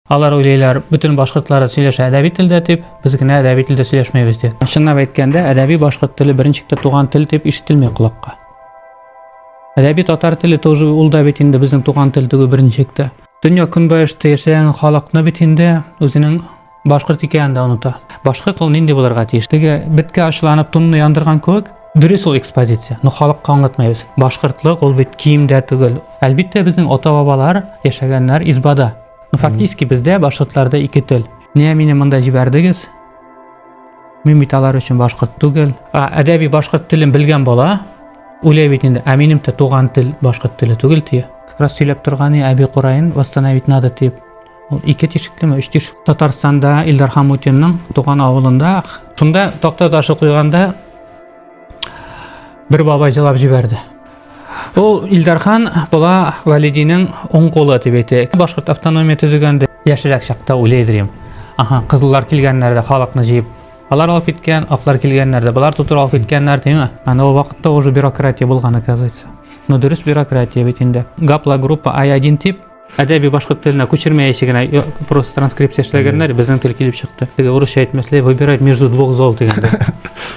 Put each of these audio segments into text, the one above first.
Алар уйлыйлар, бөтен башкортлар сөйләшә әдәби телдә дип, без генә әдәби телдә сөйләшмәйбез дип. Чынлап әйткәндә, әдәби башкорт теле беренче туган тел дип ишетелми колакка. Әдәби татар теле тоже ул да бит инде безнең туган тел түгел беренче. Дөнья көнбайышта яшәгән халыкны бит инде үзенең башкорт икәнен дә оныта. Башкорт ул нинди булырга тиеш? Теге беткә ачуланып тунны яндырган кебек, дөрес ул экспозиция, но халыкка аңлатмайбыз. Башкортлык ул бит киемдә түгел. Әлбиттә, безнең ата-бабалар яшәгәннәр избада. Но фактически бездә башкортларда ике тел. Нигә мине монда җибәрдегез? Мин бит алар өчен башкорт түгел. Әдәби башкорт телен белгән бала уйлый бит инде, ә минем дә туган тел башкорт теле түгел дия. Как раз сөйләп торган әби кураен восстановить надо дип. Ул ике тишеклеме, өч тишек. Татарстанда Илдар Хамутинның туган авылында шунда такта ташы куйганда бер бабай җылап җибәрде. Ул Илдархан була Валидинең уң кулы дип әйтә. Башкорт автономия төзегәндә яшьрәк чакта уйлыйдыр идем. Аһа, кызыллар килгәннәрдә халыкны җыеп алар алып киткән, аклар килгәннәрдә болар тутырып алып киткәннәр димме? Анда ул вакытта уже бюрократия булган, оказывается. Но дөрес бюрократия бит инде. Гапла группа А1 дип әдәби башкорт теленә күчермәяче генә просто транскрипция эшләгәннәр, безнең тел килеп чыкты. Теге урысча әйтмәсләй, выбирать между двух зол дигәндә.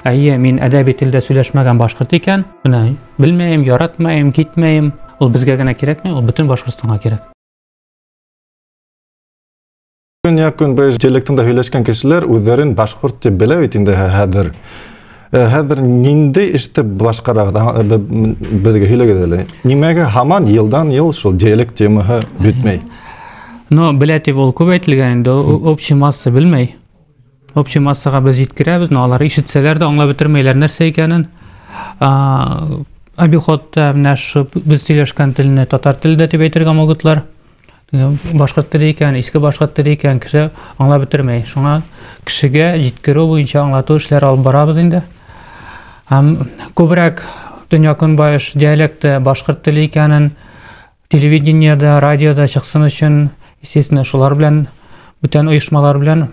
Әйе, мин әдәби телдә сөйләшмәгән башкорт икән, менә белмәем, яратмаем, китмәем. Ул безгә генә кирәкми, ул бөтен Башкортстанга кирәк. Көньяк-көнбайыш диалектында һөйләшкән кешеләр үзләрен башкорт дип белә бит инде хәзер. Хәзер нинди эште башкарагыз? Безгә һөйләгез әле. Нимәгә һаман елдан-ел шул диалект темаһы бетмәй? Но белә дип ул күп әйтелгән инде, общий масса белмәй. Общий массага без җиткерәбез, но алар ишетсәләр дә аңлап бетермәйләр нәрсә икәнен. Обиходта менә шу без сөйләшкән телне татар теле дә дип әйтергә могутлар. Башкорт теле икән, иске башкорт теле икән, кеше аңлап бетермәй. Шуңа кешегә җиткерү буенча аңлату эшләре алып барабыз инде. Һәм күбрәк Дөнья көнбайыш диалекты башкорт теле икәнен телевидениедә, радиода чыксын өчен, естественно, шулар белән, бүтән оешмалар белән,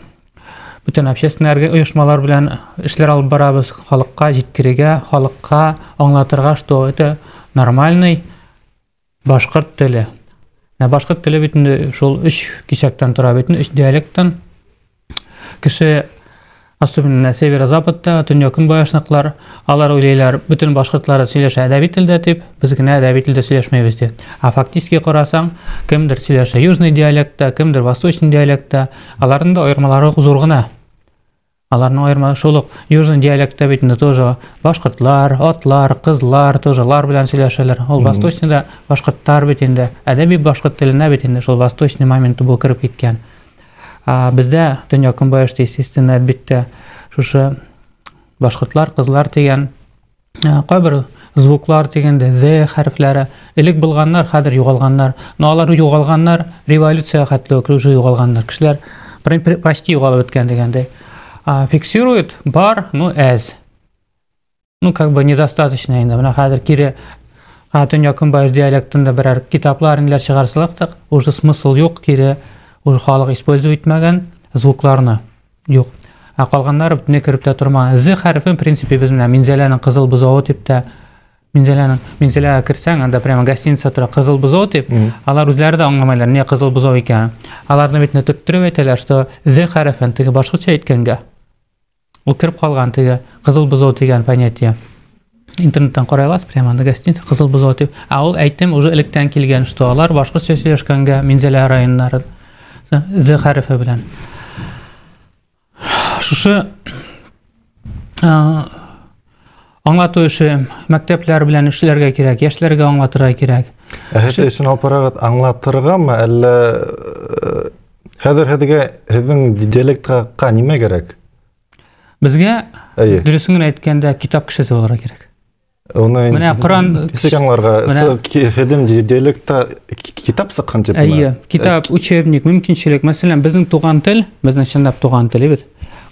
бүтән общественный оешмалар белән эшләр алып барабыз. Халыкка җиткерергә, халыкка аңлатырга, что это нормальный башкорт теле. Ә башкорт теле бит инде шул өч кисәктән тора бит, өч диалекттан. Кеше, особенно северо-западта, төньяк көнбайышныклар, алар уйлыйлар, бөтен башкортлар сөйләшә әдәби телдә дип, без генә әдәби телдә сөйләшмәйбез дип. А фактически карасаң, кемдер сөйләшә южный диалектта, кемдер восточный диалектта, аларның да аермалары зур гына. Аларның аермалы шул ук южный диалектта бит инде тоже башкортлар, атлар, кызлар тоже лар белән сөйләшәләр. Ул восточныйда башкортлар бит инде, әдәби башкорт теленә бит инде шул восточный моменты бу кереп киткән. А бездә төньяк көнбайышта, естественно, әлбиттә, шушы башкортлар, кызлар дигән кайбер звуклар дигәндә з хәрефләре элек булганнар, хәзер югалганнар. Но алар югалганнар революция хәтле үк уже югалганнар. Кешеләр почти югалып беткән дигәндәй. Фиксирует бар, ну әз. Ну, как бы недостаточно инде. Менә хәзер кире төньяк көнбайыш диалектында берәр китаплар ниләр чыгарсалар да, уже смысл юк, кире уже халык использовать итмәгән звукларны. Юк. Ә калганнары бөтенләй кереп тә тормаган. З хәрефен, в принципе, без менә Минзәләнең Кызыл бозавы дип тә, Минзәләнең, Минзәләгә керсәң, анда прямо гостиница тора Кызыл бозау дип. Алар үзләре дә аңламайлар, не Кызыл бозау икәнен. Аларны бит төрттереп әйтәләр, что з хәрефен теге башкортча әйткәнгә ул кереп калган теге Кызыл бозау дигән понятие. Интернеттан карай аласыз, прямо анда гостиница Кызыл бозау дип. Ә ул әйтем уже электән килгән, что алар башкортча сөйләшкәнгә Минзәлә районнары з хәрефе белән. Шушы аңлату эше мәктәпләр белән эшләргә кирәк, яшьләргә аңлатырга кирәк. Ә һеҙ өсөн алып барағыҙ аңлатырғамы, әллә хәҙер һеҙгә һеҙҙең диалектҡа нимә кәрәк? Безгә, дөресен генә әйткәндә, китап кешесе булырга кирәк. Уны Менә Коран нисек аңларга? Һеҙҙең диалектта китап сыҡҡан тип. Әйе, китап, учебник, мөмкинчелек. Мәсәлән, безнең туган тел, безнең чынлап туган телебез,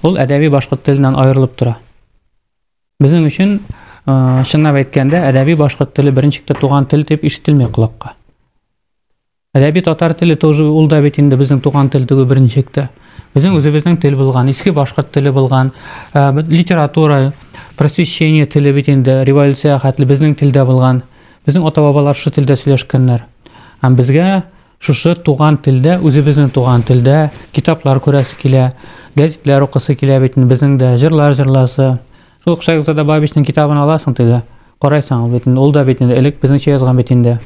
ул әдәби башкорт теленнән аерылып тора. Безнең өчен, чынлап әйткәндә, әдәби башкорт теле беренче туган тел дип ишетелми колакка. Әдәби татар теле тоже ул да бит инде безнең туган тел түгел беренче. Безнең үзебезнең тел булган, иске башкорт теле булган, литература, просвещение теле бит инде революция хәтле безнең телдә булган. Безнең ата-бабалар шул телдә сөйләшкәннәр. Һәм безгә Шушы туган телдә, үзебезнең туган телдә китаплар күрәсе килә, гәзитләр укысы килә бит инде, безнең дә җырлар җырласы. Шул ук Шәехзада Бабичның китабын аласың теге, карайсың, ул бит инде, ул да бит инде элек безнеңчә язган бит инде.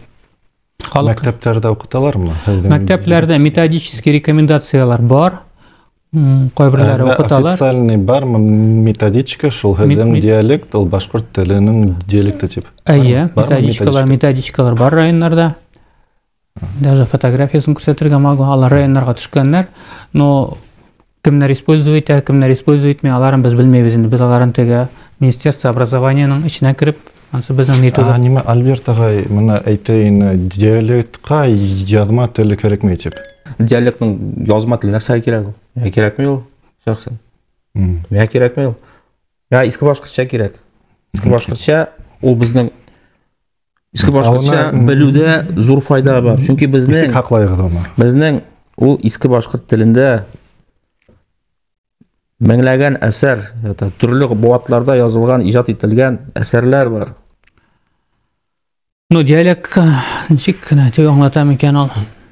Халык Мәктәпләрдә укыталармы? Мәктәпләрдә методический рекомендацияләр бар. Кайберләре укыталар. Официальный бармы методичка шул һеҙҙең диалект, ул башҡорт теленең диалекты дип? Әйе, методичкалар, методичкалар бар районнарда. Даже фотографиясын күрсәтергә могу. Алар районнарга төшкәннәр, но кемнәр использует итә, кемнәр использует итми, аларын без белмәйбез инде. Без аларын теге Министерство образованиеның эченә кереп, ансы безнең ни түгел. Ниме Альберт агай моны әйтә инде, диалектка язма теле кәрәкми дип. Диалектның язма теле нәрсәгә кирәк ул? Миңа кирәкми ул, шәхсән. Миңа кирәкми ул. Миңа иске башкортча кирәк. Иске башкортча ул безнең иске башкортча белүдә зур файда бар. Чөнки безнең Ничек хаклайыгыз аны? Безнең ул иске башкорт телендә меңләгән әсәр, это төрле буатларда язылган, иҗат ителгән әсәрләр бар. Ну, диалект ничек кенә дип аңлатам икән ул?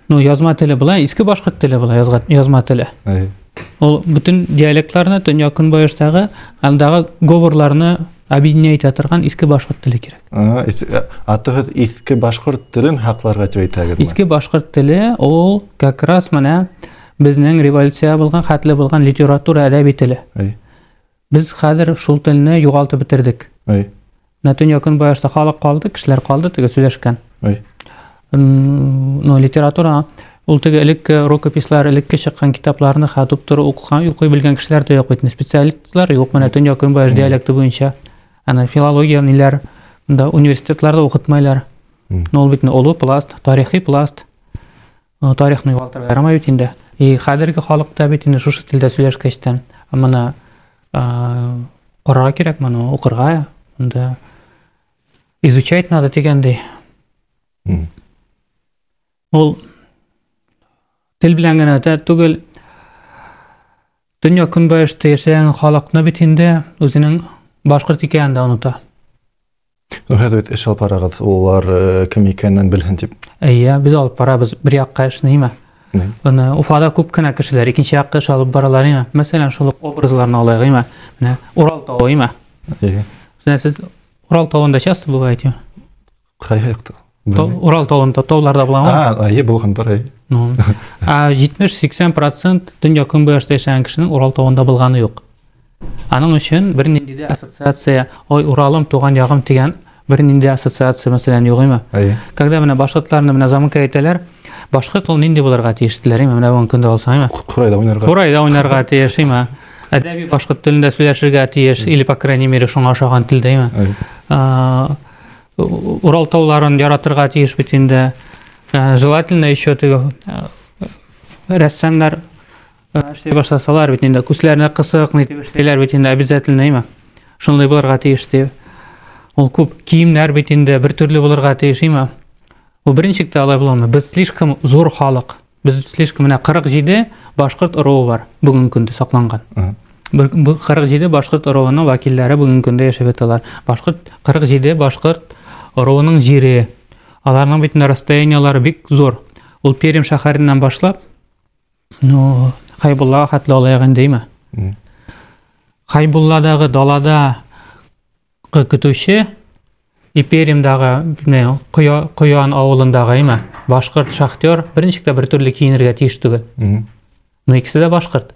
Ну, язма теле була, иске башкорт теле була, язма теле. Ул бөтен диалектларны, төньяк көнбайыштагы, андагы говорларны объединяет итә торган иске башкорт теле кирәк. А то һеҙ иске башҡорт телен һаҡларға тип әйтәгеҙме? Иске башкорт теле ул как раз менә безнең революция булган, хәтле булган литература, әдәби теле. Без хәзер шул телне югалтып бетердек. Менә төньяк көнбайышта халык калды, кешеләр калды, теге сөйләшкән. Ну, литература ул теге элекке рукопислар, элекке чыккан китапларны хәтүп торып укыган, укый белгән кешеләр дә юк бит. Специалистлар юк менә төньяк көнбайыш диалекты буенча. Аны филология ниләр, монда университетларда укытмайлар. Ну, ул бит олы пласт, тарихи пласт. Тарихны югалтырга ярамый бит инде. И хәзерге халык та бит инде шушы телдә сөйләшкәчтән, моны карарга кирәк, моны укырга, монда изучать надо дигәндәй. Ул тел белән генә дә түгел, төньяк көнбайышта яшәгән халыкны бит инде үзенең башкорт икәнен дә оныта. Ну, хәҙер бит эш алып барағыҙ, улар кем икәнен белһен дип. Әйе, без алып барабыз бер якка эшне, ниме? Менә Уфада күп кенә кешеләр икенче якка эш алып баралар, ниме? Мәсәлән, шул ук образларны алайык, ниме? Менә Урал тавы, ниме? Әйе. Менә сез Урал тавында часто бываете? Кай якта? Урал тавында, тауларда буламы? А, әйе, булган бар, әйе. Ну, а 70-80% төньяк көнбайышта яшәгән кешенең Урал тавында булганы юк. Аның өчен бернинди дә ассоциация, ой, Уралым, туган ягым дигән бернинди ассоциация, мәсәлән, юк име? Әйе. Когда менә башкортларны менә замыкка әйтәләр, башкорт ул нинди булырга тиеш диләр, име? Менә бүгенге көндә алсаң, име? Курайда уйнарга. Курайда уйнарга тиеш, име? Әдәби башкорт телендә сөйләшергә тиеш, или, по крайней мере, шуңа ошаган телдә, име? Урал тауларын яратырга тиеш бит инде. Желательно еще теге рәссамнар эшли башласалар бит инде, күзләренә кысык ни дип эшлиләр бит инде, обязательно, име? Шундый булырга тиеш дип. Ул күп киемнәр бит инде бер төрле булырга тиеш, име? Ул берничек тә алай була алмый. Без слишком зур халык. Без слишком менә 47 башкорт ыруы бар бүгенге көндә сакланган. Бу 47 башкорт ыруының вәкилләре бүгенге көндә яшәп яталар. Башкорт 47 башкорт ыруының җире. Аларның бит инде расстояниелары бик зур. Ул Пермь шәһәреннән башлап, ну, Хайбуллага хәтле алаяк инде, име? Хайбулладагы далада көтүче и Пермьдагы, белмәйм, Коян авылындагы, име, башкорт шахтер берничек тә бер төрле киенергә тиеш түгел. Но икесе дә башкорт.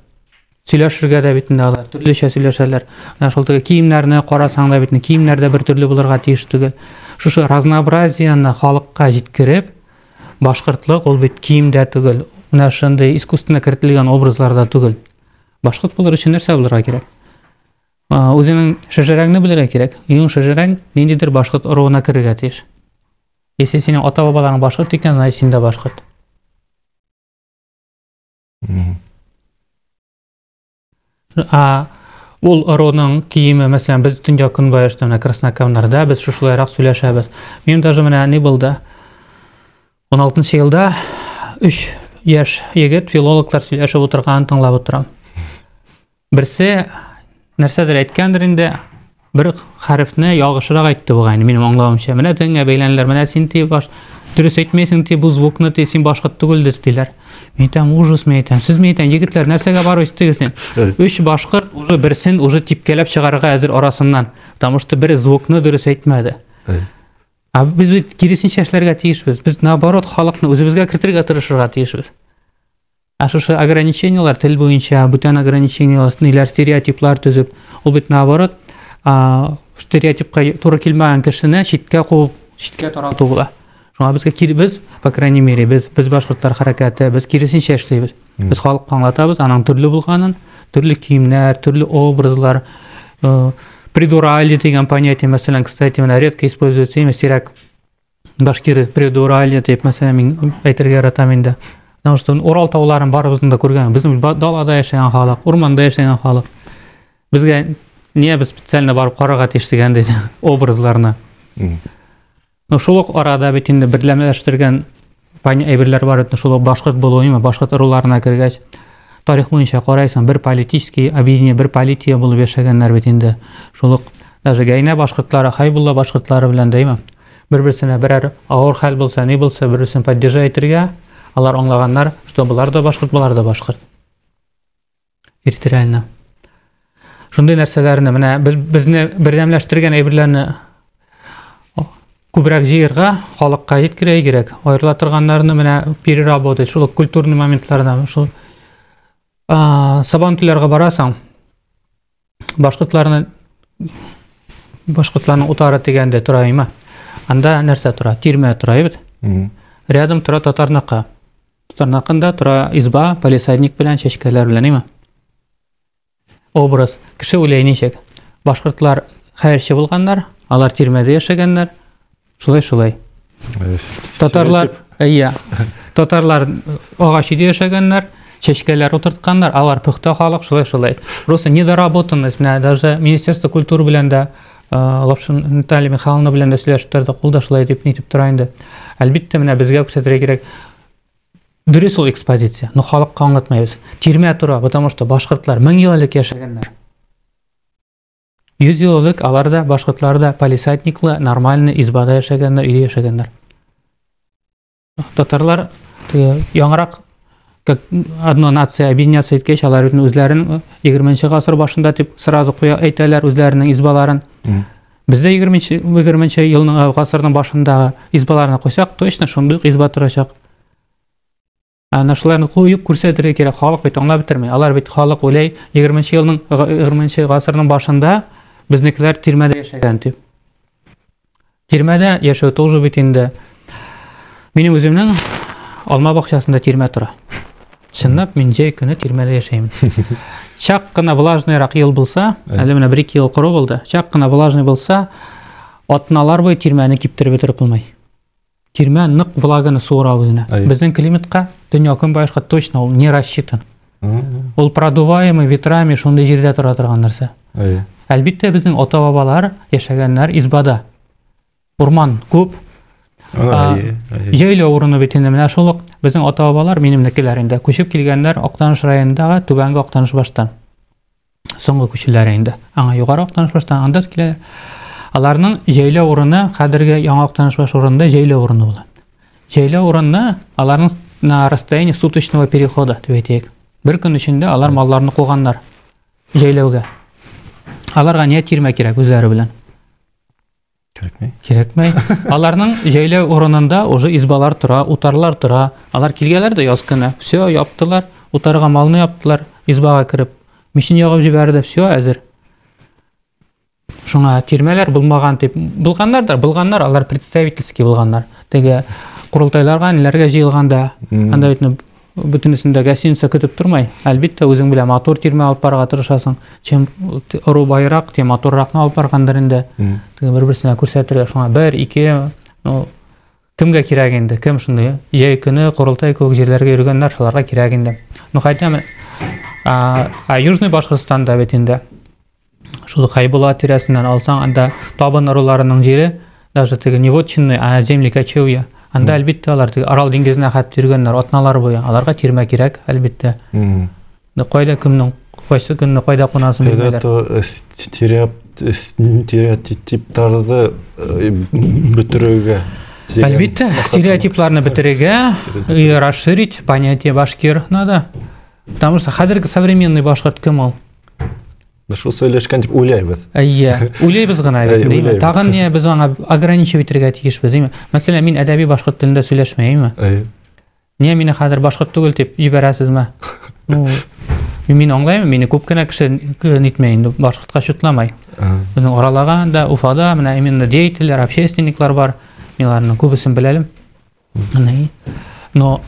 Сөйләшергә дә бит инде алар төрлечә сөйләшәләр. Менә шул теге киемнәрне карасаң да бит инде киемнәр дә бер төрле булырга тиеш түгел. Шушы разнообразиены халыкка җиткереп, башкортлык ул бит киемдә түгел, менә шундый искусственно кертелгән образларда түгел. Башкорт булыр өчен нәрсә булырга кирәк? Үзеңнең шәҗәрәңне белергә кирәк. Синең шәҗәрәң ниндидер башкорт ыруына керергә тиеш. Если синең ата-бабаларың башкорт икән, значит син дә башкорт. А ул ыруның киеме, мәсәлән, без төньяк көнбайышта, менә Краснокамнарда без шушылайрак сөйләшәбез. Минем даже менә ни булды? 16 елда 3 яшь егет филологлар сөйләшеп утырганын тыңлап утырам. Берсе нәрсәдер әйткәндер инде. Бер хәрефне ялгышрак әйтте бугай, минем аңлавымча. Менә тәнгә бәйләнәләр, менә син ти баш дөрес әйтмәйсең ти бу звукны ти син башкорт түгелдер диләр. Мин әйтәм, ужас, мин әйтәм. Сез мин әйтәм, егетләр, нәрсәгә барып үстегез син? Өч башкорт уже берсен уже типкәләп чыгарырга әзер арасыннан, потому что бер звукны дөрес әйтмәде. Ә без бит киресенчә эшләргә тиешбез. Без наоборот халыкны үзебезгә кертергә тырышырга тиешбез. Ә шушы ограничениелар тел буенча, бүтән ограничениелар, ниләр, стереотиплар төзеп, ул бит наоборот, стереотипка туры килмәгән кешене читкә куып, читкә тарату була. Шуңа безгә кире без, по крайней мере, без без башкортлар хәрәкәте, без киресенчә эшлибез. Без халыкка аңлатабыз, аның төрле булганын, төрле киемнәр, төрле образлар, предуралье дигән понятие, мәсәлән, кстати, менә редко используется, именно сирәк башкиры предуралье дип, мәсәлән, мин әйтергә яратам инде. Потому что Урал тауларын барыбызның да күргән. Безнең далада яшәгән халык, урманда яшәгән халык. Безгә не без специально барып карарга тиеш дигәндәй образларны. Но шул ук арада бит инде берләмәләштергән әйберләр бар бит, шул ук башкорт булу, именно башкорт ыруларына кергәч, тарих буенча карайсың, бер политический объединение, бер полития булып яшәгәннәр бит инде. Шул ук даже Гәйнә башкортлары, Хайбулла башкортлары белән дә, именно бер-берсенә берәр авыр хәл булса, ни булса, бер-берсен поддержать итәргә, алар аңлаганнар, что болар да башкорт, болар да башкорт. Территориально. Шундый нәрсәләрне менә безне бердәмләштергән әйберләрне күбрәк җыярга, халыкка җиткерергә кирәк. Аерыла торганнарны менә переработать, шул культурный моментларны, шул Сабантуйларга барасың, башкортларны башкортларның утары дигәндә тора име? Анда нәрсә тора? Тирмә тора бит. Рядом тора татарныкы. Татарныкында тора изба, палисадник белән, чәчкәләр белән, име? Образ. Кеше уйлай ничек? Башкортлар хәерче булганнар, алар тирмәдә яшәгәннәр. Шулай, шулай. Татарлар, әйе. Татарлар агач өйдә яшәгәннәр, чәчкәләр утыртканнар, алар пөхтә халык, шулай, шулай. Просто недоработанность, менә даже Министерство культуры белән дә Лапшин Наталья Михайловна белән дә сөйләшеп тордык, ул да шулай дип нитеп тора инде. Әлбәттә, менә безгә күрсәтергә кирәк. Дөрес ул экспозиция, но халыкка аңлатмайбыз. Тирмә тора, потому что башкортлар 1000 ел элек яшәгәннәр. 100 ел элек алар да, башкортлар да палисадниклы, нормальный избада яшәгәннәр, өйдә яшәгәннәр. Татарлар яңарак как одна нация объединяться иткәч, алар бит үзләрен 20 гасыр башында дип сразу куя әйтәләр үзләренең избаларын. Бездә 20 елның гасырның башындагы избаларны куйсак, точно шундый ук изба торачак. Әнә шуларны куеп күрсәтергә кирәк. Халык бит аңлап бетерми. Алар бит халык уйлый, 20 елның 20 гасырның башында безнекеләр тирмәдә яшәгән дип. Тирмәдә яшәү тоже бит инде. Минем үземнең алма бакчасында тирмә тора. Чынлап мин җәй көне тирмәдә яшәймен. Чак кына влажныйрак ел булса, әле менә бер-ике ел коры булды. Чак кына влажный булса, атналар буе тирмәне киптереп бетереп булмый. Тирмә нык влаганы суыра үзенә. Безнең климатка, дөнья көнбатышка точно ул не рассчитан. Ул продуваемый ветрами шундый җирдә тора торган нәрсә. Әлбәттә, безнең ата-бабалар яшәгәннәр избада. Урман күп. Җәйләү урыны бит инде менә шул ук безнең ата-бабалар, минемнекеләр инде күчеп килгәннәр Актаныш районындагы Түбәнге Актанышбаштан. Соңгы күчүләре инде. Аңа Югары Актанышбаштан анда килә. Аларның җәйләү урыны хәзерге Яңа Актанышбаш урынында җәйләү урыны була. Җәйләү урыны аларның на расстоянии суточного перехода дип әйтик. Бер көн эчендә алар малларны куганнар җәйләүгә. Аларга не тирмә кирәк үзләре белән? Кирәкмәй. Кирәкмәй. Аларның җәйләү урынында уже избалар тора, утарлар тора. Алар килгәләр дә яз көне. Все, яптылар. Утарга малны яптылар, избага кереп. Мичен ягып җибәрде, все, әзер. Шуңа тирмәләр булмаган дип булганнар да, булганнар, алар представительский булганнар. Теге корылтайларга, ниләргә җыелганда, анда бит бөтенесендә гостиница көтеп тормай. Әлбәттә, үзең белән матур тирмә алып барырга тырышасың. Чем ыру байрак, тем матурракны алып баргандыр инде. Теге бер-берсенә күрсәтергә шуңа бер, ике, ну, кемгә кирәк инде? Кем шундый җәй көне корылтай кебек җирләргә йөргәннәр, шуларга кирәк инде. Ну, хотя а Южный Башкортстанда бит инде шул Хайбулла тирәсеннән алсаң, анда табын ыруларының җире, даже теге не вотчинный, а земли кочевья. Анда әлбәттә алар теге Арал диңгезенә хәтта йөргәннәр атналар буе. Аларга тирмә кирәк, әлбәттә. Кайда кемнең кайсы көнне кайда кунасын белмиләр. Это стереотипларны бетерергә. Әлбәттә, стереотипларны бетерергә и расширить понятие башкир надо. Потому что хәзерге современный башкорт кем ул? Шул сөйләшкән дип уйлайбыз. Әйе, уйлайбыз гына бит, димме? Тагын не без аңа ограничивать итәргә тиешбез, димме? Мәсәлән, мин әдәби башкорт телендә сөйләшмәйме? Әйе. Нигә мине хәзер башкорт түгел дип җибәрәсезме? Ну, мин аңлыйм, мине күп кенә кеше нитмәй инде, башкортка чутламай. Безнең аралага да Уфада менә именно деятельләр, общественниклар бар. Мин аларның күбесен беләм. Но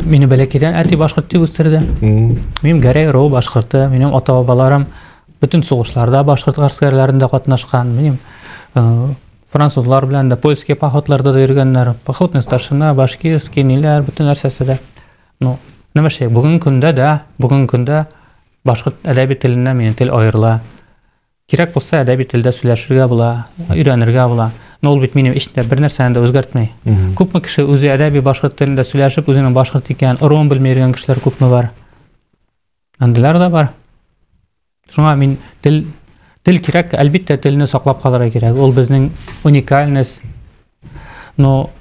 мине бәләкәйдән әти башкорт дип үстерде. Минем Гәрәй ыруы башкорты, минем ата-бабаларым бөтен сугышларда башкорт гаскәрләрендә катнашкан. Минем французлар белән дә, польский походларда да йөргәннәр. Походный старшина, башкирский, ниләр, бөтен нәрсәсе дә. Ну, нәмә шәй, бүгенге көндә дә, бүгенге көндә башкорт әдәби теленнән минем тел аерыла. Кирәк булса, әдәби телдә сөйләшергә була, өйрәнергә була. Но ул бит минем эчтә бер нәрсәне дә үзгәртмәй. Күпме кеше үзе әдәби башкорт телендә сөйләшеп, үзенең башкорт икәнен, ыруын белми йөргән кешеләр күпме бар. Андыйлар да бар. Шуңа мин тел тел кирәк, әлбәттә, телне саклап калырга кирәк. Ул безнең уникальность. Но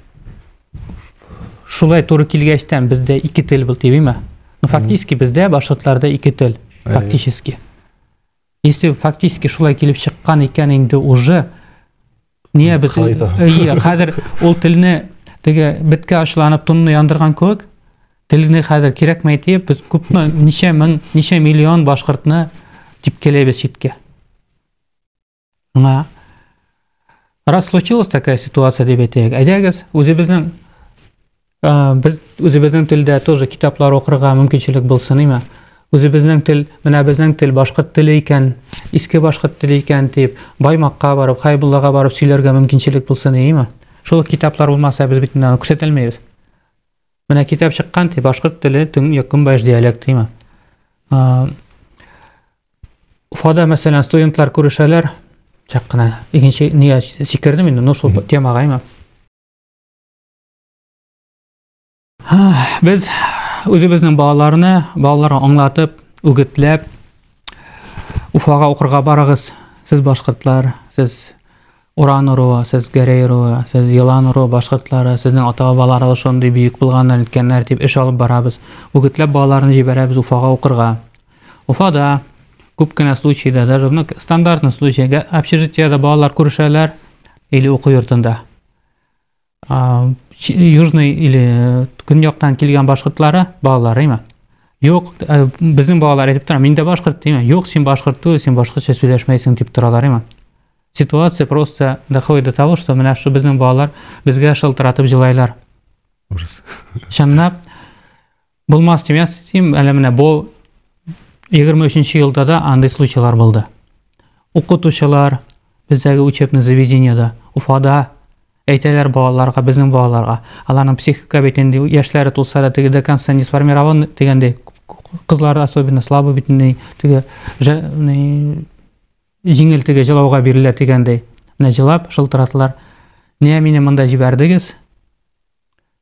шулай туры килгәчтән бездә ике тел был димме? Но фактически бездә башкортларда ике тел. Фактически. Если фактически шулай килеп чыккан икән инде уже Нигә без Әйе, хәзер ул телне теге беткә ачуланып тунны яндырган кебек, телне хәзер кирәкмәй диеп, без күпме ничә мең, ничә миллион башкортны типкәләйбез читкә. Шуңа раз случилась такая ситуация дип әйтәйек, әйдәгез, үзебезнең Без үзебезнең телдә тоже китаплар укырга мөмкинчелек булсын, име? Үзебезнең тел, менә безнең тел башкорт теле икән, иске башкорт теле икән дип, Баймакка барып, Хайбуллага барып сөйләргә мөмкинчелек булсын, име? Шул китаплар булмаса, без бит инде аны күрсәтә алмыйбыз. Менә китап чыккан ди, башкорт теле төньяк көнбатыш диалекты, име? Уфада, мәсәлән, студентлар күрешәләр, чак кына икенче нигә сикердем инде, но шул темага, име? Без үзебезнең балаларны, балаларга аңлатып, үгетләп, Уфага укырга барыгыз, сез башкортлар, сез Уран ыруы, сез Гәрәй ыруы, сез Елан ыруы башкортлары, сезнең ата-бабаларыгыз шундый бөек булганнар, иткәннәр дип эш алып барабыз. Үгетләп балаларны җибәрәбез Уфага укырга. Уфада күп кенә случайда, даже ну, стандартный случай, общежитиедә балалар күрешәләр или уку йортында. Южный или көньяктан килгән башкортлары балалары име? Юк, безнең балалар әйтеп тора, мин дә башкорт дим. Юк, син башкорт түгел, син башкортча сөйләшмәйсең дип торалар име? Ситуация просто доходит до того, что менә шу безнең балалар безгә шылтыратып җылайлар. Ужас. Чынлап булмас димәс, әле менә бу 23 елда да андый случайлар булды. Укытучылар бездәге учебный заведениедә, Уфада әйтәләр балаларга, безнең балаларга. Аларның психика бит инде яшьләре тулса да теге до конца не сформирован дигәндәй, кызлар особенно слабо бит инде теге җиңел теге җылауга бирелә дигәндәй. Менә җылап шылтыратылар. Нигә мине монда җибәрдегез?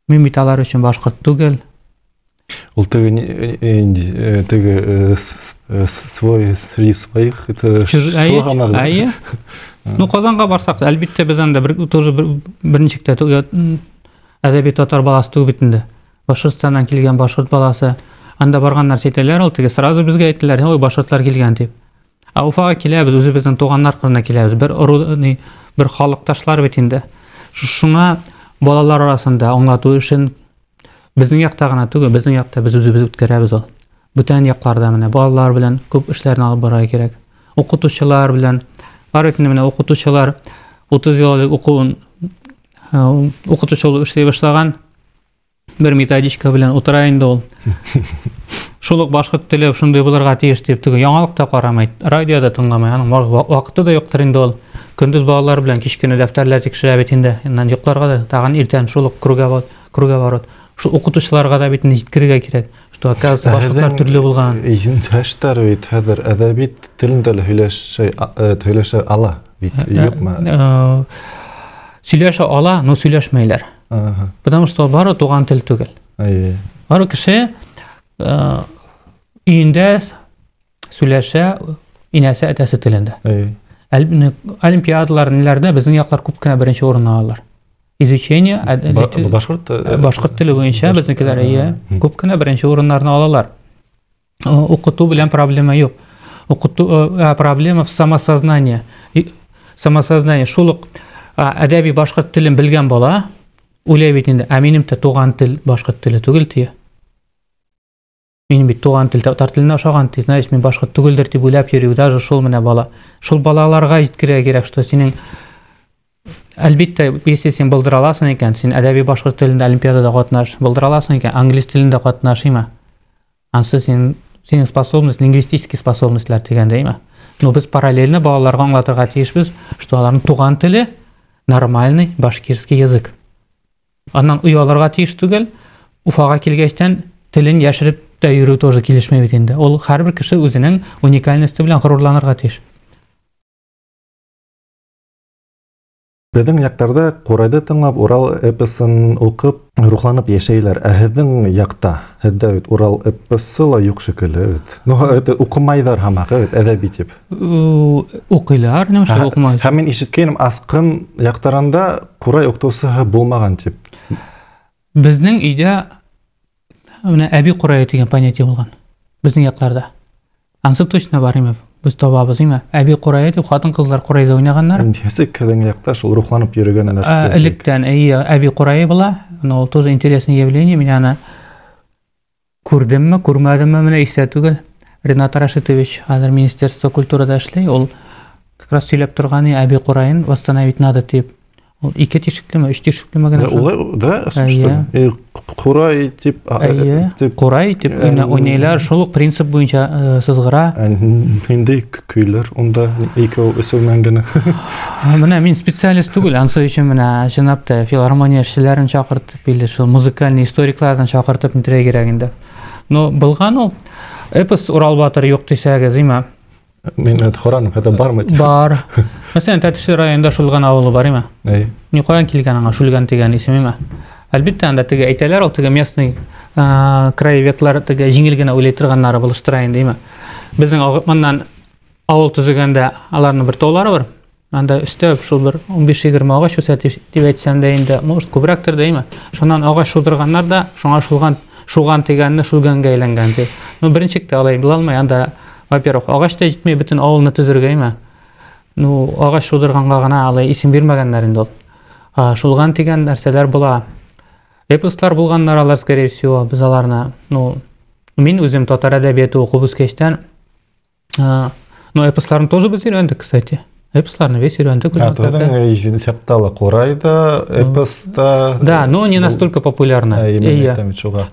Мин бит алар өчен башкорт түгел. Ул теге теге свой среди своих это Әйе. Ну, Казанга барсак, әлбәттә, без анда бер тоже берничек тә әдәби татар баласы түгел бит инде. Башкортстаннан килгән башкорт баласы. Анда барган нәрсә әйтәләр, ул теге сразу безгә әйттеләр, ой, башкортлар килгән дип. Ә Уфага киләбез, үзебезнең туганнар кырына киләбез. Бер ыру, ни, бер халыкташлар бит инде. Шуңа балалар арасында аңлату эшен безнең якта гына түгел, безнең якта без үзебез үткәрәбез ул. Бүтән якларда менә балалар белән күп эшләрне алып барырга кирәк. Укытучылар белән бар бит инде менә укытучылар 30 ел элек укуын укытучы булып эшли башлаган, бер методичка белән утыра инде ул. Шул ук башкорт теле шундый булырга тиеш дип теге яңалык та карамый, радио да тыңламый, аның вакыты да юктыр инде ул. Көндез балалар белән кечкенә дәфтәрләр тикшерә бит инде. Аннан йокларга да тагын иртән шул ук кругга барып. Шул укытучыларга да бит инде җиткерергә кирәк, что оказывается башкортлар төрле булган. Яшьләр бит хәзер әдәби телендә лә һөйләшә ала бит, юкмы? Сөйләшә ала, но сөйләшмәйләр. Потому что бары туган тел түгел. Бары кеше өендә сөйләшә инәсе, әтәсе телендә. Олимпиадалар, ниләрдә безнең яклар күп кенә беренче урын алалар. Изучение башкорт башкорт теле буенча безнекеләр әйе, күп кенә беренче урыннарны алалар. Укыту белән проблема юк. Укыту проблема в самосознании. Самосознание шул ук әдәби башкорт телен белгән бала уйлый бит инде, ә минем дә туган тел башкорт теле түгел дия. Минем бит туган тел татар теленә ошаган, ди, значит, мин башкорт түгелдер дип уйлап йөри, даже шул менә бала. Шул балаларга җиткерергә кирәк, что синең әлбиттә, если син булдыра аласың икән, син әдәби башкорт телендә олимпиадада катнаш, булдыра аласың икән, англис телендә катнаш, име? Ансы син синең способность, лингвистический способностьләр дигәндә, име? Но без параллельно балаларга аңлатырга тиешбез, что аларның туган теле нормальный башкирский язык. Аннан оялырга тиеш түгел, Уфага килгәчтән телен яшереп тә йөрү тоже килешми бит инде. Ул һәрбер кеше үзенең уникальности белән горурланырга тиеш. Беҙҙең яҡтарҙа ҡурайҙы тыңлап, Урал эпосын уҡып, рухланып йәшәйләр. Ә һеҙҙең яҡта, һеҙҙә бит Урал эпосы ла юҡ шикелле бит. Ну, это уҡымайҙар һамаҡ, бит, әҙәби тип. Уҡыйлар, нимә уҡымай? Һәм мин ишеткәйнем, Асҡын яҡтарында ҡурай уҡытыусыһы булмаған тип. Безнең өйдә менә әби курае дигән понятие булган. Безнең якларда. Ансы точно бар име? Без табабыз име? Әби курае дип хатын-кызлар курайда уйнаганнар. Нисек һеҙҙең яҡта шул рухланып йөрөгән нәрсә? Электән әйе, әби курае була. Но ул тоже интересное явление. Мин аны күрдемме, күрмәдемме, менә истә түгел. Ренат Рашитович хәзер Министерство культурада эшли. Ул как раз сөйләп торган әби кураен восстановить надо дип. Ул ике тишеклеме, өч тишеклеме генә шул. Улай, да, что? Курай дип, дип курай дип уйныйлар, шул ук принцип буенча сызгыра. Нинди көйләр унда икәү өсәү белән генә? Менә мин специалист түгел, ансы өчен менә чынлап та филармония эшчеләрен чакыртып, или шул музыкальный историклардан чакыртып нитәргә кирәк инде. Но булган ул эпос Урал батыр юк дисәгез, име? Мин это һораным, это бармы? Бар. Мәсәлән, Тәтешле районында Шулган авылы бар име? Әй. Ни каян килгән аңа Шулган дигән исем име? Әлбәттә, анда теге әйтәләр, ул теге местный краеведлар теге җиңел генә уйлый торганнары булыштыра инде, име? Безнең моннан авыл төзегәндә аларның бер таулары бар. Анда өстә шул бер 15-20 агач үсә дип әйтсәм дә инде, может, күбрәктер дә, име? Шуннан агач шудырганнар да, шуңа шулган, шуган дигәнне шулганга әйләнгән ди. Ну, беренче тә алай була алмый, анда, во-первых, агач та җитми бөтен авылны төзергә, име? Ну, агач шудырганга гына алай исем бирмәгәннәр инде ул. Шулган дигән нәрсәләр була. Эпослар булганнар алар, скорее всего, без аларны, ну, мин үзем татар әдәбияты укып үскәчтән, ну, эпосларны тоже без өйрәндек, кстати. Эпосларны весь өйрәндек. А, тогда сяптала курай да, эпос та. Да, но не настолько популярно.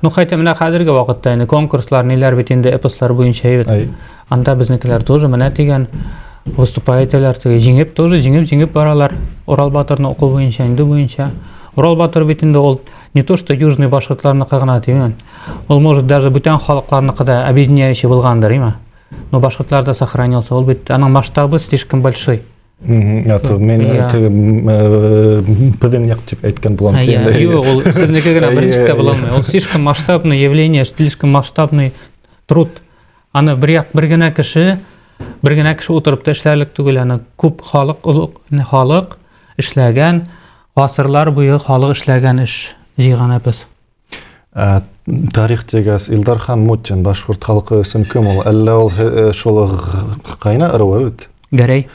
Ну, хотя менә хәзерге вакытта инде конкурслар, ниләр бит инде эпослар буенча бит. Анда безнекеләр тоже менә дигән выступать итәләр, теге җиңеп тоже, җиңеп-җиңеп баралар. Урал батырны уку буенча, инде буенча. Урал батыр бит инде ул не то что южный башкортларныкы гына димән. Ул может даже бүтән халыкларныкы да объединяющий булгандыр, име? Но башкортларда сохранился. Ул бит аның масштабы слишком большой. Ято мин теге беҙҙең яҡ тип әйткән булам. Юк, ул сезнеке генә беренче дә була алмый. Ул слишком масштабный явление, слишком масштабный труд. Аны бер як бер генә кеше, бер генә кеше утырып та эшләрлек түгел. Аны күп халык, халык эшләгән, гасырлар буе халык эшләгән эш җыйган эпос. Тарих тигәс Илдархан Мутин башҡорт халҡы өсөн кем ул? Әллә ул шул ҡайна ырыуы бит? Гәрәй.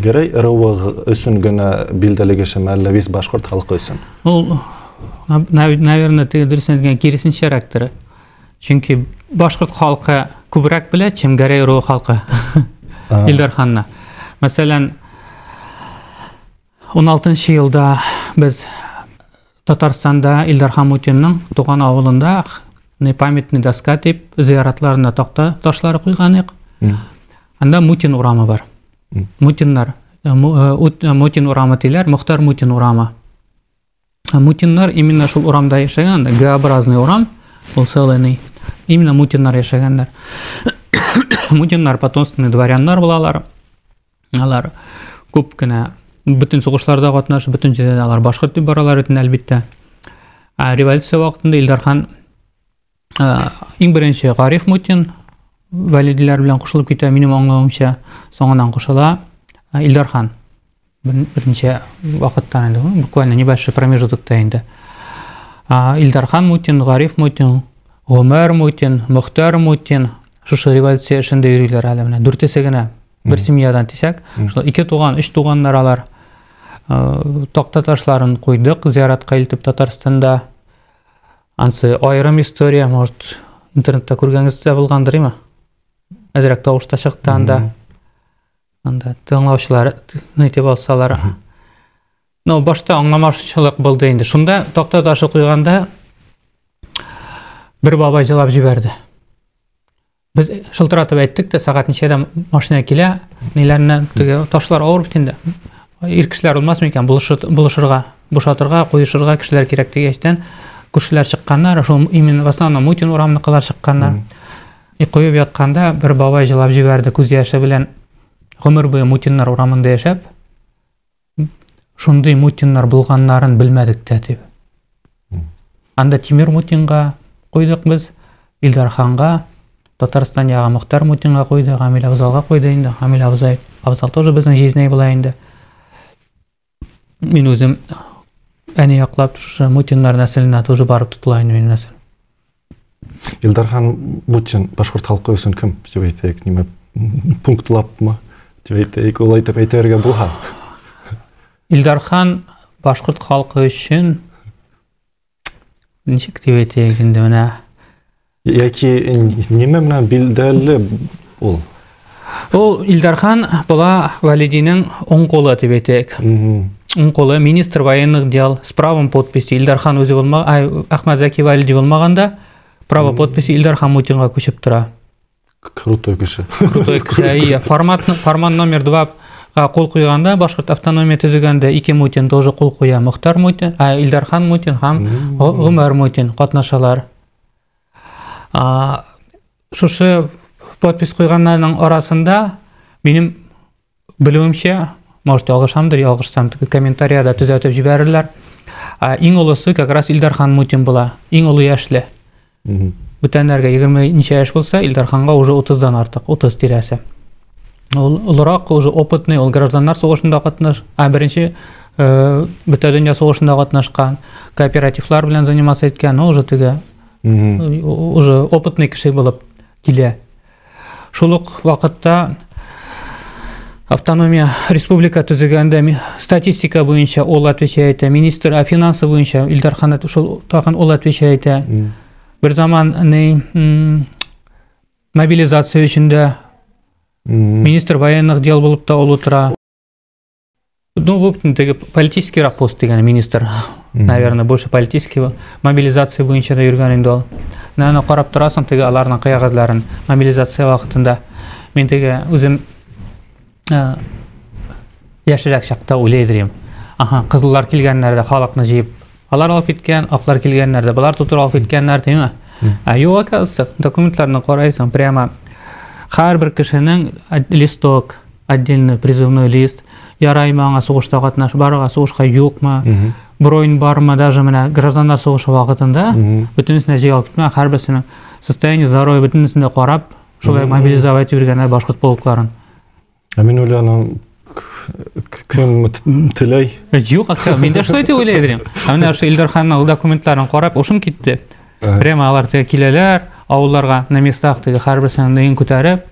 Гәрәй ырыуы өсөн генә билдәле кешеме, әллә весь башҡорт халҡы өсөн? Ул, наверное, теге дөресен әйткән киресенчәрәктер. Чөнки башҡорт халҡы күберәк белә, чем Гәрәй ыруы халҡы Илдарханны. Мәсәлән, 16 елда без Татарстанда Илдархан Мутинның туган авылында памятный доска дип зыяратларына такта ташлары куйган идек. Анда Мутин урамы бар. Мутиннар, Мутин урамы диләр, Мохтар Мутин урамы. Мутиннар именно шул урамда яшәгән, Г-образный урам, ул целый. Именно Мутиннар яшәгәннәр. Мутиннар потомственный дворяннар булалар. Алар күп кенә бөтен сугышларда катнашып, бөтен җирдә алар башкорт дип баралар бит әлбәттә. Ә революция вакытында Илдархан иң беренче Гариф Мутин, Вәлиделәр белән кушылып китә, минем аңлавымча, соңыннан кушыла Илдархан. Берничә вакыттан инде, буквально небольшой промежутокта инде. Илдархан Мутин, Гариф Мутин, Гомәр Мутин, Мөхтәр Мутин шушы революция эшендә йөриләр әле менә. Дүртесе генә бер семьядан дисәк, шул ике туган, өч туганнар алар. Такта ташларын куйдык зиратка илтеп Татарстанда. Ансы аерым история, может, интернетта күргәнегез дә булгандыр, име? Әзрәк тавыш та чыкты анда. Анда тыңлаучылар нитеп алсалар. Ну, башта аңламаучылык булды инде. Шунда такта ташы куйганда бер бабай җылап җибәрде. Без шылтыратып әйттек тә, сәгать ничәдә машина килә, ниләрне теге ташлар авыр бит инде. Ир кешеләр булмас микән, булышырга, бушатырга, куешырга кешеләр кирәк дигәчтән, күршеләр чыкканнар, шул именно в основном Мутин урамныкылар чыкканнар. И куеп ятканда бер бабай җылап җибәрде, күз яше белән. Гомер буе Мутиннар урамында яшәп, шундый Мутиннар булганнарын белмәдек тә дип. Анда Тимир Мутинга куйдык без, Илдарханга, Татарстан ягы Мөхтәр Мутинга куйды, Гамил Абзалга куйды инде. Гамил Абзай, Абзал тоже безнең җизнәй була инде. Мин үзем әни яклап шушы Мутиннар нәселенә тоже барып тотыла инде минем нәсел. Илдархан Мутин башкорт халкы өчен кем дип әйтәйек, нимә пунктлапмы дип әйтәйек, улай дип әйтергә була. Илдархан башкорт халкы өчен ничек дип әйтәйек инде менә. Яки нимә менән билдәле ул? Ул Илдархан була Валидинең уң кулы дип әйтәйек. Уң кулы министр военных дел с правом подписи Илдархан үзе булма, ай, Әхмәт Зәки Валиди булмаганда право подписи Илдархан Мутинга күчеп тора. Крутой кеше. Крутой кеше. Иә, формат, формат номер 2 кул куйганда, башкорт автономия төзегәндә ике Мутин тоже кул куя. Мөхтәр Мутин, Илдархан Мутин һәм Гомәр Мутин катнашалар. Шушы подпись куйганнарның арасында минем белүемчә, может, ялгышамдыр, ялгышсам, комментарияда төзәтеп җибәрерләр. Иң олысы как раз Илдархан Мутин була, иң олы яшьле. Бүтәннәргә 20 ничә яшь булса, Илдарханга уже 30-дан артык, 30 тирәсе. Ул олырак, уже опытный, ул гражданнар сугышында катнаш, беренче бөтә дөнья сугышында катнашкан, кооперативлар белән заниматься иткән, ул уже теге уже опытный кеше булып килә. Шул ук вакытта автономия республика төзегәндә статистика буенча ул отвечает итә, министр финансы буенча Илдархан шул тагын ул отвечает итә. Бер заман не мобилизация өчен дә министр военных дел булып та ул утыра. Ну, в общем, теге политический пост дигән министр, наверное, больше политический мобилизация буенча да йөргән инде ул. Менә карап торасың теге аларның кәгазьләрен мобилизация вакытында. Мин теге үзем яшьрәк чакта уйлый идем. Аһа, кызыллар килгәннәрдә халыкны җыеп, алар алып киткән, аклар килгәннәрдә болар тутырып алып киткәннәр димме? Ә юк, оказывается, документларны карайсың, прямо һәрбер кешенең листок, отдельный призывной лист, яраймы аңа сугышта катнаш, барырга сугышка юкмы, бронь бармы, даже менә гражданнар сугышы вакытында бөтенесенә җыеп алып китмә, һәрберсенең состояние здоровья бөтенесен дә карап, шулай мобилизовать итеп башкорт полкларын. Ә мин уйланам, кем теләй? Юк, мин дә шулай дип уйлый идем. Ә менә ошо Илдарханның документларын карап, ушым китте. Прямо алар теге киләләр, авылларга на местах теге һәрберсенең нейен күтәреп,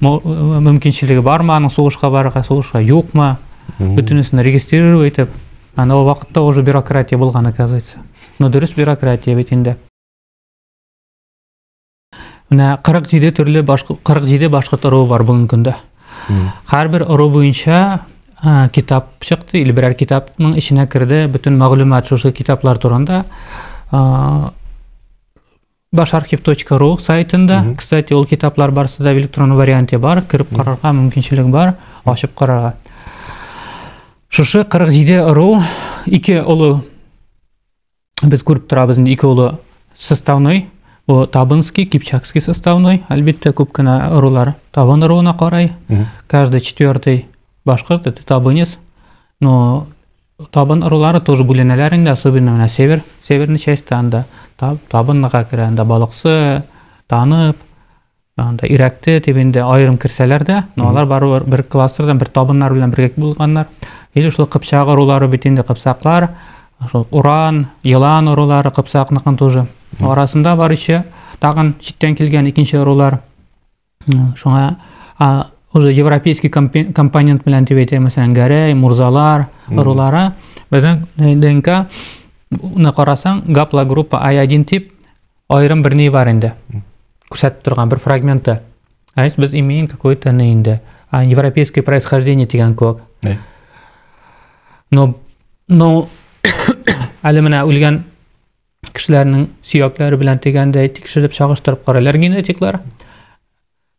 мөмкинчелеге бармы аның сугышка барырга, сугышка юкмы, бөтенесен регистрировать итеп, анда ул вакытта уже бюрократия булган, оказывается. Но дөрес бюрократия бит инде. Менә 47 төрле 47 башкорт ыруы бар бүгенге көндә. Һәрбер ыру буенча китап чыкты, или берәр китапның эченә керде бөтен мәгълүмат шушы китаплар турында. Башархив.ру сайтында, кстати, ул китаплар барысы да в электронный варианте бар, кереп карарга мөмкинчелек бар, ачып карарга. Шушы 47 ыру, ике олы без күреп торабыз инде, ике олы составной, бу Табынский, Кипчакский составной, әлбәттә, күп кенә ырулар Табын ыруына карай. Каждый четвертый башкорт это табынец, но Табын ырулары тоже бүленәләр инде, особенно менә север, северный частьта анда Табынныга керә, анда Балыксы, Танып, Анда ирәкте дип инде аерым керсәләр дә, но алар барыбер бер кластердан, бер табыннар белән бергә булганнар. Или шул кыпчак ырулары бит инде кыпчаклар, шул уран, елан ырулары кыпчакныкын тоже. Арасында бар еще тагын читтән килгән икенче ырулар. Шуңа уже европейский компонент белән дип әйтә, мәсәлән, Гәрәй, Мурзалар ырулары. Безнең ДНК ны карасаң, гаплогруппа А1 дип аерым бер ни бар инде. Күрсәтеп торган бер фрагменты. А есть без имеем какой-то ни инде, европейское происхождение дигән кебек. Но но әле менә үлгән кешеләрнең сөякләре белән дигәндәй тикшереп чагыштырып карыйлар генетиклар.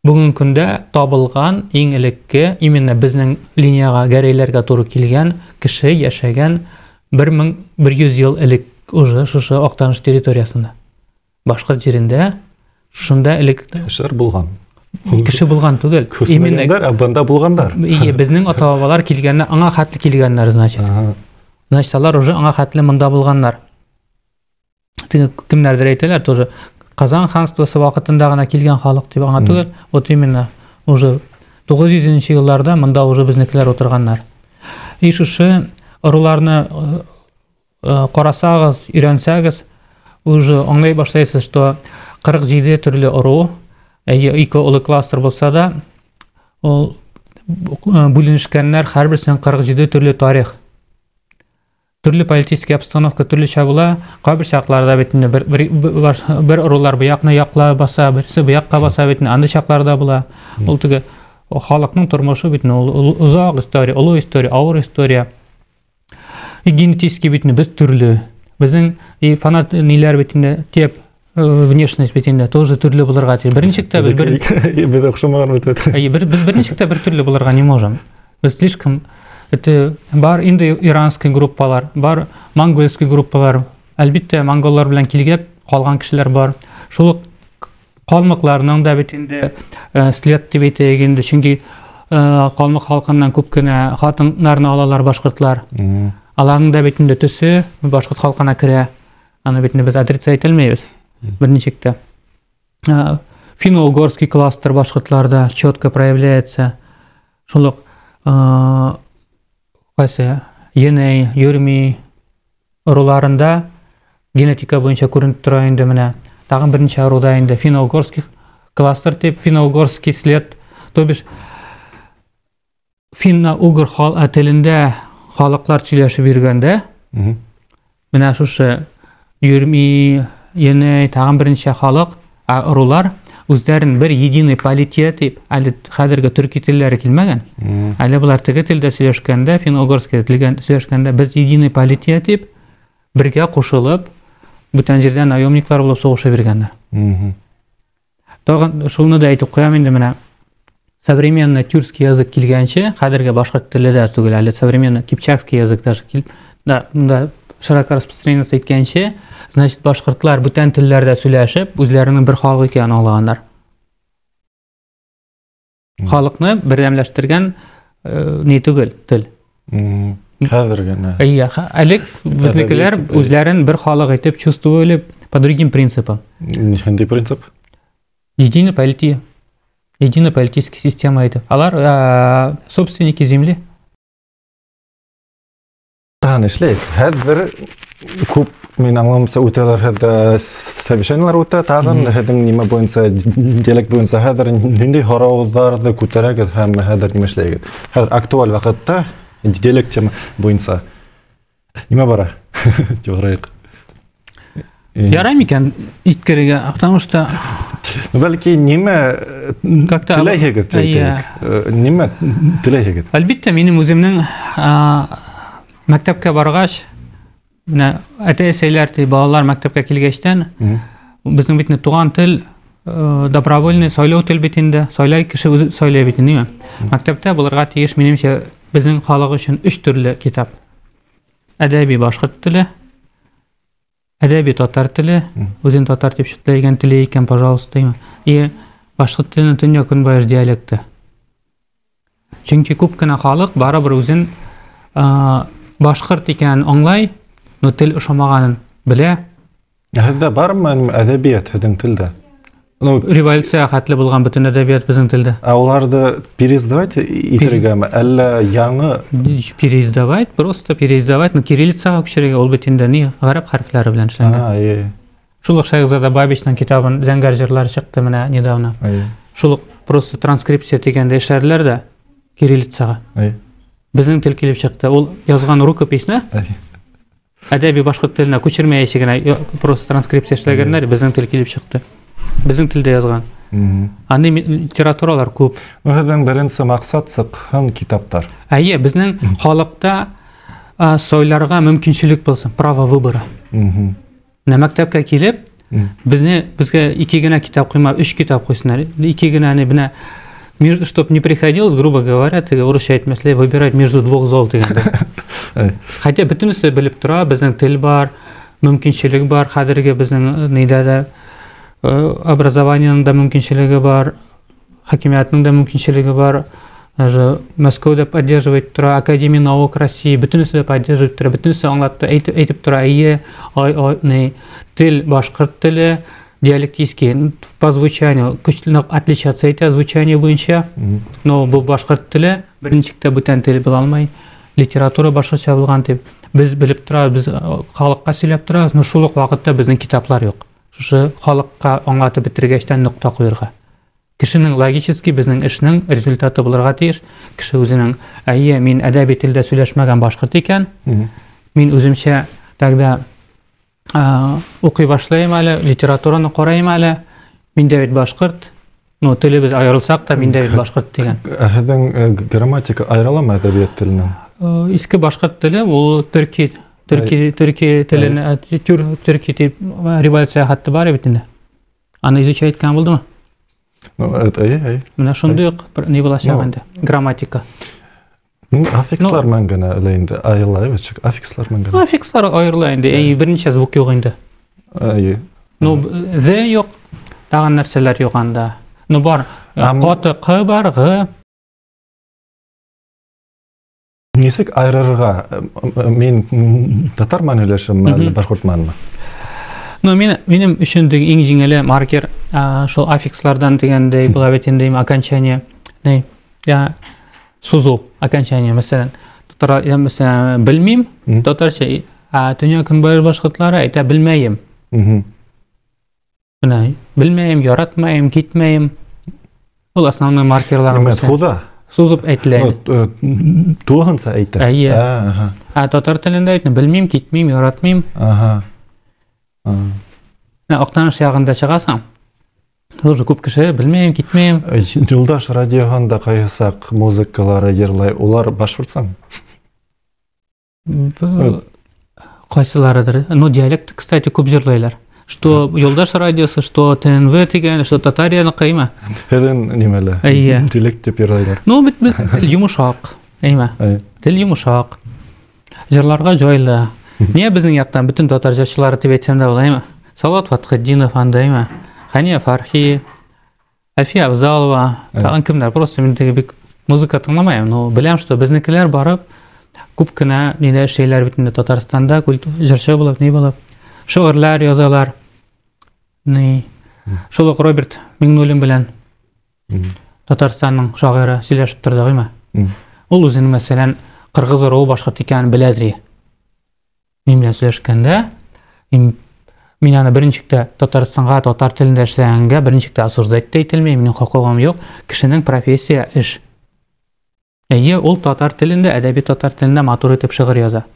Бүгенге көндә табылган иң элекке, именно безнең линияга, гәрәйләргә туры килгән кеше яшәгән 1100 ел элек уже шушы Актаныш территориясендә. Башкорт җирендә шунда элек кешеләр булган. Кеше булган түгел. Именно ә бында булганнар. Ие, безнең ата-бабалар килгәннәр, аңа хәтле килгәннәр, значит. Значит, алар уже аңа хәтле монда булганнар. Теге кемнәрдер әйтәләр тоже, Казан ханствосы вакытында гына килгән халык дип аңа түгел, вот именно уже 900 елларда монда уже безнекеләр утырганнар. И шушы ыруларны карасагыз, өйрәнсәгез, уже аңлый башлайсыз, что 47 төрле ыру, әйе, ике олы кластер булса да, ул бүленешкәннәр, һәрберсенең 47 төрле тарих. Төрле политический обстановка төрлечә була. Кайбер чакларда бит инде бер, бер, бер ырулар бу якны якла баса, берсе бу якка баса бит инде, андый чакларда була. Ул теге халыкның тормышы бит инде ул озак история, олы история, авыр история. И генетически бит инде без төрле. Безнең и фанат ниләр бит инде тип внешность бит инде тоже төрле булырга тиеш. Берничек тә без бер без охшамаган бит. Әйе, без берничек тә бер төрле булырга не можем. Без слишком это бар инде иранский группалар, бар монгольский группалар. Әлбәттә, монголлар белән килгәп калган кешеләр бар. Шул ук калмыкларның да бит инде след дип әйтәйек инде, чөнки калмык халкыннан күп кенә хатыннарны алалар башкортлар. Аларның да бит инде төсе башкорт халкына керә. Аны бит инде без отрицать итәлмәйбез берничек тә. Финно-угорский кластер башкортларда четко проявляется. Шул ук кайсы Еней, Юрми ыруларында генетика буенча күренеп тора инде менә. Тагын берничә ыруда инде финно-угорский кластер дип, финно-угорский след, то бишь финно-угор телендә халыклар сөйләшеп йөргәндә, менә шушы Юрми, Еней, тагын берничә халык, ырулар үзләрен бер единый полития дип, әле хәзерге төрки телләре килмәгән. Әле булар теге телдә сөйләшкәндә, финно-угорский телдә сөйләшкәндә, без единый полития дип, бергә кушылып, бүтән җирдә наемниклар булып сугыша биргәннәр. Тагын шуны да әйтеп куям инде менә современный тюркский язык килгәнче, хәзерге башкорт теле дә түгел, әле современный кипчакский язык даже кил, да, да, широко распространиться иткәнче, значит, башкортлар бүтән телләрдә сөйләшеп, үзләренең бер халык икәнен аңлаганнар. Халыкны бердәмләштергән ни түгел, тел. Хәзер генә. Әйе, элек безнекеләр үзләрен бер халык итеп чувствовали по другим принципам. Нинди принцип? Единый полити, единая политическая система итеп. Алар собственники земли. Тагын эшләйек. Хәзер күп мин аңламаса үтәләр хәзер совещаниеләр үтә, тагын һеҙҙең нимә буйынса, диалект буйынса хәзер нинди һорауларҙы күтәрәгеҙ һәм хәзер нимә эшләйегеҙ? Хәзер актуаль ваҡытта диалект тема буйынса нимә бара? Дип һорайыҡ. Ярай микән иткерергә, потому что бәлки нимә как-то теләйһегеҙ дип әйтәйек. Нимә теләйһегеҙ? Әлбиттә, минем үземнең мәктәпкә баргач, менә әтәй-әсәйләр ди, балалар мәктәпкә килгәчтән, безнең бит инде туган тел добровольный сайлау тел бит инде, сайлай кеше үзе сайлый бит инде, димме? Мәктәптә булырга тиеш, минемчә, безнең халык өчен өч төрле китап. Әдәби башкорт теле, әдәби татар теле, үзен татар дип чүтләгән теле икән, пожалуйста, димме? И башкорт теленең төньяк-көнбайыш диалекты. Чөнки күп кенә халык барыбер үзен башкорт икәнен аңлай, но тел ошамаганын белә. Һеҙҙә бармы әҙәбиәт һеҙҙең телдә? Ну, Революция хәтле булган бөтен әдәбият безнең телдә. Ә уларны переиздавать итергәме, әллә яңы? Переиздавать, просто переиздавать, но кириллицага күчерергә, ул бит инде ни, гарәп хәрефләре белән эшләнгән. А, е. Шул ук Шәйхзада Бабичның китабын Зәңгәр җырлар чыкты менә недавно. Әйе. Шул ук просто транскрипция дигәндә эшләделәр дә кириллицага. Әйе. Безнең тел килеп чыкты. Ул язган рукописьне Әйе. әдәби башкорт теленә күчермәячә генә просто транскрипция эшләгәннәр, безнең тел килеп чыкты. Безнең телдә язган. Андый литературалар күп. Ну, һеҙҙең беренсе маҡсат сыҡһын китаптар. Әйе, безнең халыкта сайларга мөмкинчелек булсын, право выбора. Менә мәктәпкә килеп, безне безгә ике генә китап куйма, өч китап куйсыннар. Ике генә менә между, чтоб не приходилось, грубо говоря, теге урысча әйтмәсләй, выбирать между двух зол дигәндә. Хотя бөтенесе белеп тора, безнең тел бар, мөмкинчелек бар, хәзерге безнең нидә дә образованиенең дә мөмкинчелеге бар, хакимиятның да мөмкинчелеге бар. Даже Мәскәүдә поддерживать тора, Академия наук России, бөтенесе дә поддерживать тора, бөтенесе аңлатты, әйтеп, әйтеп тора, әйе, ай, ай, не, тел башкорт теле, диалектический, по звучанию, көчле отличаться итә звучание буенча, но бу башкорт теле берничек тә бүтән тел була алмый, литература башкача булган дип, без белеп торабыз, без халыкка сөйләп торабыз, но шул ук вакытта безнең китаплар юк. Шушы халыкка аңлатып бетергәчтән нокта куярга. Кешенең логически безнең эшнең результаты булырга тиеш. Кеше үзенең, әйе, мин әдәби телдә сөйләшмәгән башкорт икән, мин үземчә тогда укый башлыйм әле, литератураны карыйм әле, мин дә бит башкорт, ну, телебез аерылсак та, мин дә бит башкорт дигән. Ә һеҙҙең грамматика айырыламы әҙәбиәт теленән? Иске башкорт теле ул төрки, төрки, төрки теленә, төрки дип революция хатты бар бит инде. Аны изучать иткән булдымы? Ну, это, әйе, әйе. Менә шундый ук бер ни булачак инде, грамматика. Ну, аффикслар менән генә әле инде аерыла, бит, аффикслар менән генә. Аффикслар аерыла инде, әй, берничә звук юк инде. Әйе. Ну, the юк, тагын нәрсәләр юк анда. Ну, бар, каты к бар, г. Нисек айырырга? Мин татар менән һөйләшәм, әллә башкорт менәнме? Ну, минем өчен иң җиңеле маркер, шул аффикслардан дигәндәй була бит инде, окончание, не, я сузу окончание, мәсәлән, татар, я, мәсәлән, белмим, татарча, а төньяк көнбатыш башкортлары әйтә белмәем. Менә белмәем, яратмаем, китмәем. Ул основной маркерлар. Нимә, худа? Сузып әйтелә инде. Тулыһынса әйтә. Әйе. Ә татар телендә әйтә, белмим, китмим, яратмыйм. Менә Актаныш ягында чыгасың. Тоже күп кеше белмәем, китмәем. Юлдаш радиоһында кайсак музыкалары йырлай, улар башкортсан? Кайсыларыдыр? Ну, диалект, кстати, күп җырлайлар. Что Юлдаш радиосы, что ТНВ дигән, что Татарияны кыйма. Һеҙҙең нимәле? Әйе. Диалект дип йырлайлар. Ну, бит без тел йомшак, әйме? Әйе. Тел йомшак. Җырларга җайлы. Нигә безнең яктан бөтен татар җырчылары дип әйтсәм дә була, әйме? Салават Фатхетдинов анда, әйме? Хәния Фархи, Әлфия Авзалова, тагын кемнәр? Просто мин теге бик музыка тыңламыйм, но беләм, что безнекеләр барып күп кенә нидә эшләйләр бит инде Татарстанда, җырчы булып, ни булып, шигырьләр язалар. Ни. Шул ук Роберт Миңнуллин белән Татарстанның шагыйре сөйләшеп торды, әйме? Ул үзенең, мәсәлән, кыргыз ыруы башкорт икәнен беләдер. Мин белән сөйләшкәндә, мин аны беренчектә Татарстанга татар телендә эшләгәнгә беренчектә осуждать та ителмәй, минем хокукым юк. Кешенең профессия эш. Әйе, ул татар телендә, әдәби татар телендә матур итеп шигырь яза.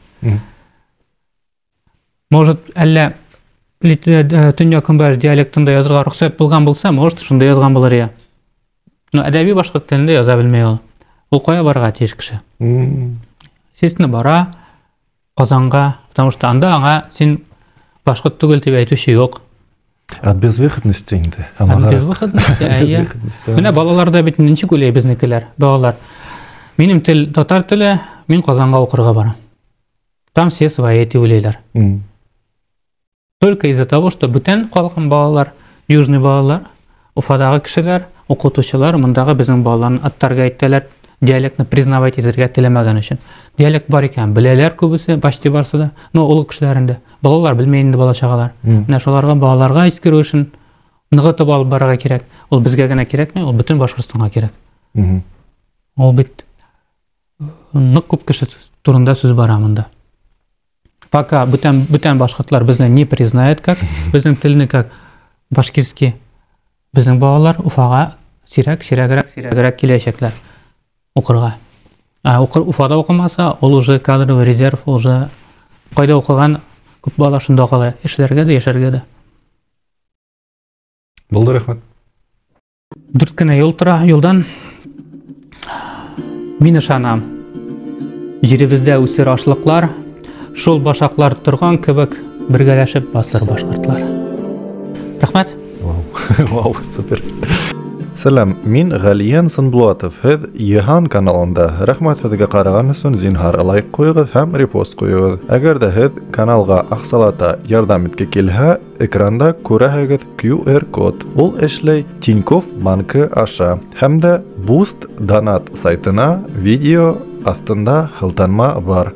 Может, әллә төньяк көнбатыш диалектында язырга рөхсәт булган булса, может, шунда язган булыр иде. Но әдәби башкорт телендә яза белмәй ул. Ул кая барырга тиеш кеше? Естественно, бара Казанга, потому что анда аңа син башкорт түгел дип әйтүче юк. От безвыходности инде. От безвыходности, әйе. Менә балалар да бит ничек уйлый безнекеләр, балалар. Минем тел татар теле, мин Казанга укырга барам. Там все свои дип уйлыйлар. Только из-за того, что бүтән калган балалар, южный балалар, Уфадагы кешеләр, укытучылар мондагы безнең балаларны отторгать итәләр, диалектны признавать итәргә теләмәгән өчен. Диалект бар икән, беләләр күбесе, почти барсы да, но олы кешеләр инде. Балалар белмәй инде, бала чагалар. Менә шуларга, балаларга искерү өчен Ныгытып алып барырга кирәк. Ул безгә генә кирәкми, ул бөтен Башкортстанга кирәк. Ул бит нык күп кеше турында сүз бара монда. Пока бүтән бүтән башкортлар безне не признает как, безнең телне как башкирский, безнең балалар Уфага сирәк, сирәгрәк, сирәгрәк киләчәкләр укырга. Ә укыр, Уфада укымаса, ул уже кадровый резерв, уже кайда укыган күп бала шунда кала, эшләргә дә, яшәргә дә. Булды, рәхмәт. Дүрт кенә юл тора юлдан. Мин ышанам. Җиребездә үсер ашлыклар, шул башаклар торган кебек бергәләшеп басыр башкортлар. Рәхмәт. Вау, вау, супер. Сәлам, мин Галиян Сынблатов. Һеҙ Йыһан каналында. Рәхмәт һеҙгә ҡараған өсөн, зинһар лайк ҡуйығыҙ һәм репост ҡуйығыҙ. Әгәр ҙә һеҙ каналға аҡсалата ярҙам итке килһә, экранда күрәһегеҙ QR код. Ул эшләй Тинькофф банкы аша һәм дә Boost Donat сайтына видео аҫтында һылтанма бар.